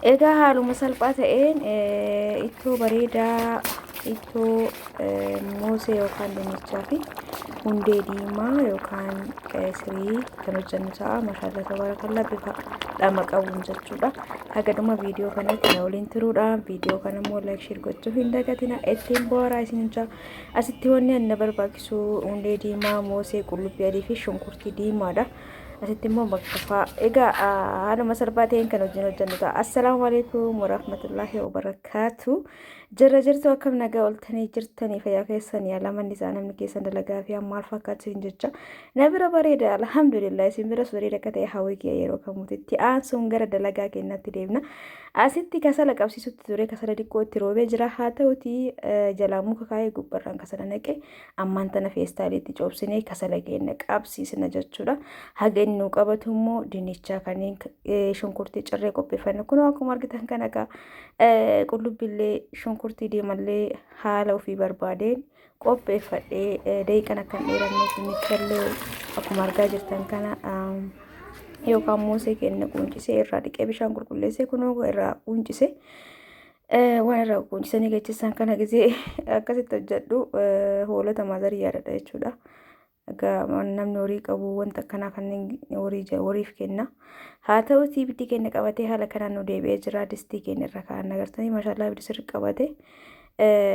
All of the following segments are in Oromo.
Egaa haaluma salphaa ta'een ittoo bareedaa ittoo moosee yookaan dinnichaa fi hundee diimaa yookaan qeesirii kan hojjennu ta'a. Mashaallaa tabaarakallaa bifa dhama qabuun jechuudha. Haga dhuma viidiyoo kanatti na waliin turuudhaan viidiyoo kana immoo like share gochuu hin dagatina. Ittiin bohaaraa isin jaa. Asitti wanni ani na barbaachisu hundee diimaa, moosee, qullubbii adii fi shunkurtii diimaadha. Asitti immoo makkafaa. Egaa haaluma salphaa ta'een kan wajjin hojjennu ta'a. Assalaamu alaikum warahmatullaahi wabarakaatu. Jirra jirtu, akkam nagaa oltanii jirtanii, fayyaa keessanii, alamanni isaa namni keessan dalagaa fi maal fakkaatu isin jecha. Na bira bareeda, alhamdulillah, isin biras bareeda akka ta'e hawwii kiyya yeroo kamuutitti aansuun gara dalagaa keenyatti deemna. Asitti kasala qabsiisutti ture, kasala xiqqoo itti roobee jira. Haa ta'uti jalaa muka kaa'ee gubbarraan kasala naqe. Ammaan tana feestaaliitti coobsinee kasala keenya qabsiisna jechuudha. Haga inni nu qabatu immoo dinnichaa kanneen shunkurtii cirree qopheeffanne kunoo akkuma argitan kana egaa qullubbiillee shunkurtii diimallee haala ofii barbaadeen qopheeffadhee daqiiqan akka hin dheeranne dinnichallee akkuma argaa jirtan kana yookaan moosee keenya quuncisee irraa dhiqee bishaan qulqulleessee kunoo irraa quuncisee waan irraa quuncisanii gachisan kana gisee akkasitti hojjedhu hoolota maazarii yaadadha jechuudha. Egaa namni horii qabu wanta akkanaa kanneen horii horiif kenna. Haa ta'utii ibiddi keenya qabatee haala kanaan nu deebi'ee jira. Distii keenya irra kaa'an agartanii, maashaallah, ibiddi sirri qabate.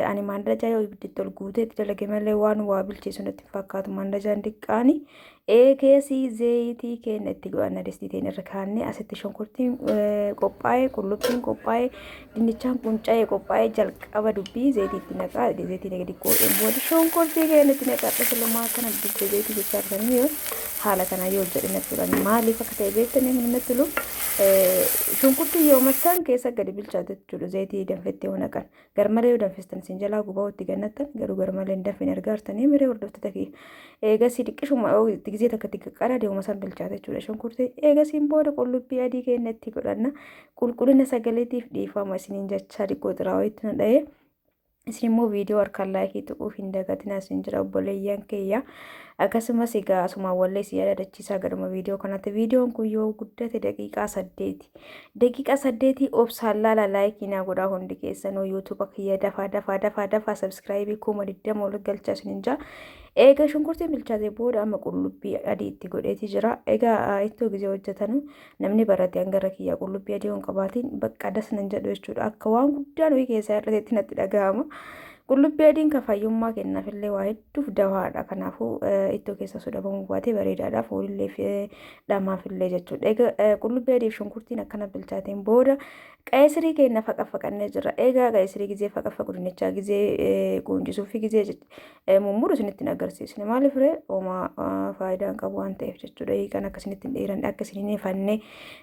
Ani maandajaa yoo ibiddi ol guutee itti dalage malee waan waa bilcheessu natti hin fakkaatu maandajaan diqqaani. Eegeesii zeeyitii keenya itti godhanna, distii teenya irra kaa'annee asitti shunkurtiin qophaa'ee, qullubbiin qophaa'ee, dinnichaan qunca'ee qophaa'ee, jalqaba dubbii zeeyitii itti naqaa. Zeeyitii naqee xiqqoo booda shunkurtii keenya itti naqadha. Silumaa akkana dubbe zeeyitii jechaa jirtanii yoo haala kanaa yoo hojjedhe natti tolan. Maaliif akka ta'e beektanii natti tolu. Shunkurtii yoo massan keessa gadi bilchaatu jechuudha zeeyitii danfettee yoo naqan. Garmalee yoo danfistan isin jalaa gubaa itti gannattan, garuu garmalee hin danfine argaartanii miree hordoftoota kiyya. Eegasii xiqqishuma itti gizee takka itti qaqqara deemuma san bilchaata jechuudha shunkurtii. Eegasiin booda qullubbii adii keenya itti godhanna. Qulqullina sagaleetiif dhiifama isiniin jechaa, xiqqoo xiraawaa na dha'ee. Isin immoo viidiyoo harkaan like tuquu hin dagatinaa isin jira, obboleeyyan kiyya. Akkasumas egaa asumaan wallee si yaadachiisaa gadhuma viidiyoo kanatti, viidiyoon kun yoo guddate daqiiqaa 8. Daqiiqaa 8 obsaan laala, like naa godhaa hundi keessanuu. YouTube kiyya dafaa dafaa dafaa dafaa subscribe 20,000 ol galchaa isinin jaa. Egaa shunkurtiin bilchaate booda amma qullubbii adii itti godheeti jira. Egaa ittoo gizee hojjetanu namni barate hangara kiyya qullubbii adii hin qabaatiin bakka das nan jedhu jechuudha. Akka waan guddaan wayii keessaa hir'ateetti natti dhaga'ama. Qullubbii adiin kan fayyummaa kennaafillee waa hedduuf dawaadha. Kanaafuu ittoo keessa osoo dhabamuu baatee bareedaadha. Foolillee fi dhamaafillee jechuudha. Egaa qullubbii adii fi shunkurtiin akkana bilchaateen booda qeesirii keenya faqaffaqannee jira. Egaa qeesirii gizee faqaffaqu, dinnichaa gizee quuncisuu fi gizee mummuru isinitti hin agarsiisne. Maaliif ree? Homaa faayidaa hin qabu waan ta'eef jechuudha. Daqiiqaan akka isinitti hin dheeranne, akka isin hin hifanne,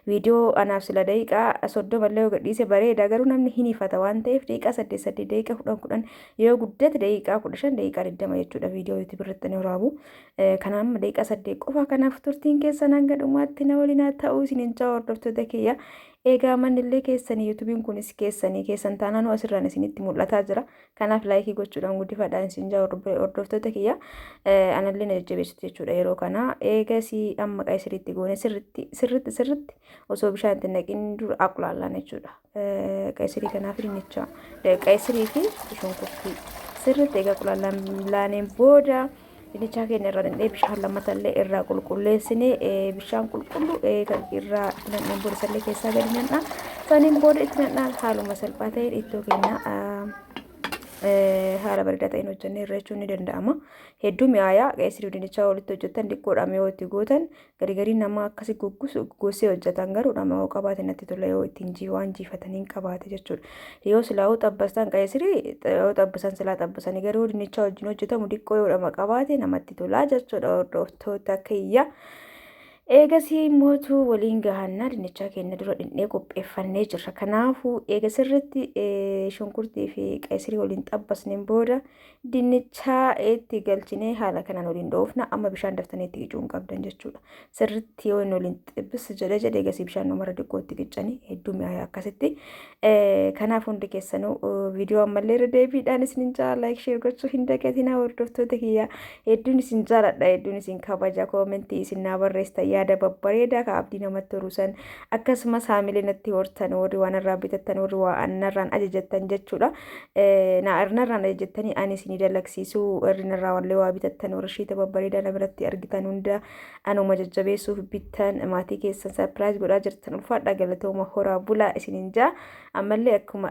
viidiyoo anaaf sila daqiiqaa 30 illee yoo gadhiise bareeda, garuu namni hin hifata waan ta'eef daqiiqaa 8 8, daqiiqaa 10 10, yoo guddate daqiiqaa 15, daqiiqaa 20 jechuudha viidiyoo YouTube irratti ni waraabu. Kanaaf amma daqiiqaa 8 qofa. Kanaaf turtiin keessan hanga dhumaatti na waliin haa ta'u isiniin jaa, hordoftoota kiyya. Egaa mannillee keessanii, YouTubeiin kunis keessanii, keessan taanaan asirraan isinitti mul'ataa jira. Kanaaf like gochuudhaan guddifadhaan isin jaa, hordoftoota kiyya. Anallee na jajjabeessitu jechuudha yeroo kana. Eegasii amma qeesiriitti goone sirritti sirritti sirritti osoo bishaan itti naqin dura aqulaallaan jechuudha. Qeesirii kanaaf dinnicha, qeesirii fi shunkurtii sirritti egaa qulaallaaneen booda dinnichaa keenya irraa dhaqnee bishaan lammatallee irraa qulqulleessinee, bishaan qulqulluu irraa naqneen booda sallee keessaa gadi naqna. Saniin booda itti naqnaa, haaluma salphaa ta'een ittoo keenya haala bareedaa ta'een hojjennee irra jechuun ni danda'ama. Hedduu mi'aayaa. Qeesirii dinnichaa walitti hojjetan xiqqoodhaan yoo itti gootan gari garii nama akkasi goggosee hojjetan, garuu dhama yoo qabaate natti tola, yoo ittiin waan jiifatanii qabaate jechuudha. Yoo silaa yoo xabbasan, qeesirii yoo xabbasan silaa xabbasanii, garuu dinnichaa wajjin hojjetamu xiqqoo yoo dhama qabaate namatti tola jechuudha, hordoftoota kiyya. Eegasii mootuu waliin gahannaa dinnichaa keenya dura dhinnee qopheeffannee jirra. Kanaafuu eega sirriitti shunkurtii fi qeesirii waliin xabbasneen booda dinnichaa itti galchinee haala kanaan waliin dhoofna. Amma bishaan daftanii itti qicuu hin qabdan jechuudha. Sirriitti yoo inni waliin xibbis jedhee jedhee eegasii bishaan dhumarra xiqqoo itti qicanii hedduu mi'aaya akkasitti. Kanaaf hundi keessanuu viidiyoo ammallee irra deebiidhaan isin jaa like share gochuu hin dagatinaa, hordoftoota kiyya. Hedduun isin jaaladha, hedduun isin kabaja, comment isin naa barreessitan. Yaada babbareedaa ka abdii namatti horu san akkasumas haamilee natti hortan, warri waan irraa bitattan, warri waa narraan ajajattan jechuudha. Narraan ajajattanii ani isinii dalagsiisuu, warri narraa wallee waa bitattan, warri shiita babbareedaa na biratti argitan hunda anuma jajjabeessuuf bittan, maatii keessan surprise godhaa jirtan, ulfaadhaa, galatooma, horaa bulaa isiniin jaa. Ammallee akkuma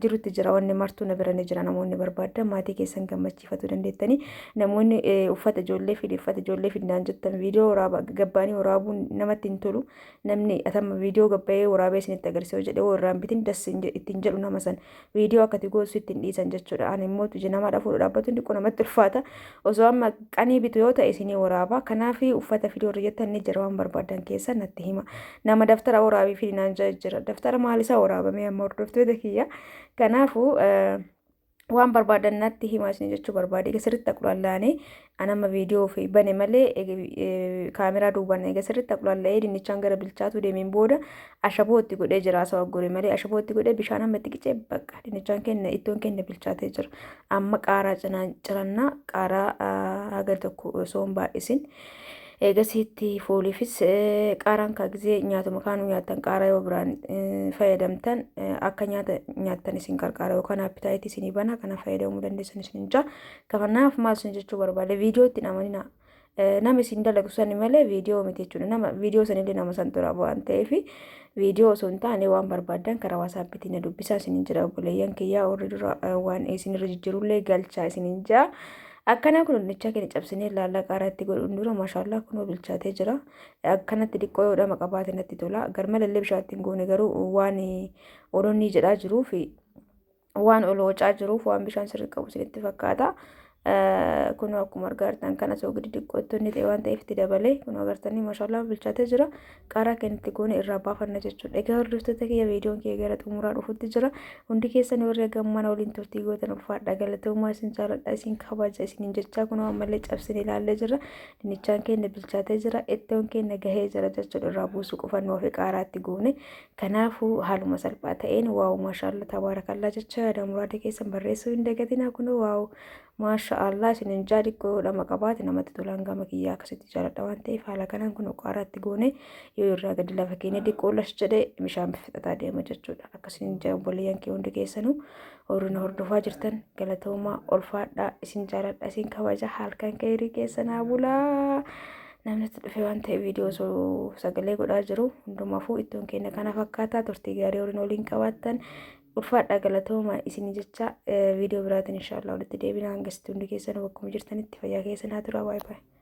jirutti jira, wanni martuu na bira ni jira. Namoonni barbaadan maatii keessan gammachiifachuu dandeettanii. Namoonni uffata ijoollee fidi, uffata ijoollee fidnaan jettan, viidiyoo waraaba gabbaanii waraabuun namatti hin tolu. Namni atama viidiyoo gabbayee waraabee isinitti agarsiisuu jedhee warraan bitin das ittiin jedhu, nama san viidiyoo akkati goosu ittiin dhiisan jechuudha. Ani immoo ija namaa fuudhu dhaabbatu xiqqoo namatti ulfaata. Osoo amma qanii bitu yoo ta'e isinii waraaba. Kanaaf uffata fiduu warri jettan ni jira, waan barbaadan keessa natti hima. Nama daftara waraabii fidinaan jira. Daftara maal isaa waraabamee amma, hordoftoota kiyya? Kanaafuu waan barbaadan natti himaa isin jechuu barbaade. Egaa sirriitti aqulallaanee, anama viidiyoo fi bane malee kaameraa duubaan, egaa sirriitti aqulallaa'ee dinnichaan gara bilchaatuu deemeen booda ashaboo itti godhee jira. Asawaa gore malee ashaboo itti godhee bishaan amma itti qicee, bakka dinnichaan kenna, ittoon kenna bilchaatee jira. Amma qaaraa cinaan cirannaa, qaaraa haga tokko osoo hin baay'isin. Eegasiitti fooliifis qaaraan kaa gizee nyaatuma kaanuu nyaattan, qaaraa yoo biraan fayyadamtan akka nyaata nyaattan isin qarqaara yookaan appetite isinii bana. Kana fayyadamuu dandeessan isin jaa. Kanaaf maal isin jechuu barbaade, viidiyoo ittiin amanina. Nama isin dalagu sani malee viidiyoo miti jechuudha. Nama viidiyoo sanillee nama san tura waan ta'eef, viidiyoo osoo hin taane waan barbaaddan karaa WhatsAppiitiin na dubbisaa isinin jira. Obboleeyyan kiyyaa, warri dura waan isinirra jijjiirullee galchaa isinin jaa. Akkanaa kun dinnichaa keenya cabsinee ilaallaa, qaaraatti godhuun dura. Maashaallaa, kunoo bilchaatee jira. Akkanatti xiqqoo yoo dhama qabaate natti tola. Garmalallee bishaan ittiin goone garuu waan olonni jedhaa jiruuf, waan ol hocaa jiruuf, waan bishaan sirrii qabu isinitti fakkaata. Kunoo akkuma argaa jirtan kana soogiddi xiqqootti inni ta'e waan ta'eef itti dabalee, kunoo agartanii, maashaallaa, bilchaatee jira. Qaaraa keenyatti goone irraa baafanna jechuudha. Egaa hordoftoota kiyya, viidiyoon kiyya gara xumuraa dhufutti jira. Hundi keessan warri gammana waliin turtii gootan ulfaadha, galatoomaa, isin jaaladha, isin kabaja isiniin jechaa, kunoo ammallee cabsine ilaallee jira. Dinnichaan keenya bilchaatee jira. Ittoon keenya gahee jira jechuudha. Irraa buusuu qofa nuuf qaaraatti goone. Kanaafuu haaluma salphaa ta'een wow, maashaallaa, tabaarakallaa jecha yaada muraada keessan barreessuu hin dagatinaa. Kunoo wow, maasha Allah isinin jaa. Xiqqoo yoo dhama qabaate namatti tolaan, gama kiyyaa akkasitti jaaladha waan ta'eef, haala kanaan kun qaaraatti goone yoo irraa gadi lafa keenya xiqqoo las jedhee bishaan fixataa deema jechuudha. Akkasiin jaa. Obboleeyyan kee hundi keessanuu warri na hordofaa jirtan galatoomaa, ulfaadhaa, isin jaaladha, isin kabaja. Halkan keerii keessanaa bulaa. Namni itti dhufe waan ta'e viidiyoo osoo sagalee godhaa jiru. Hundumaafuu ittoon keenya kana fakkaataa. Turtii gaarii waliin waliin qabaattan, ulfaadhaa, galatooma isin jecha, viidiyoo biraatiin inshaallah walitti deebina. Hangasitti hundi keessan bakkuma jirtanitti fayyaa keessan haa turaa. Baay'ee baay'ee.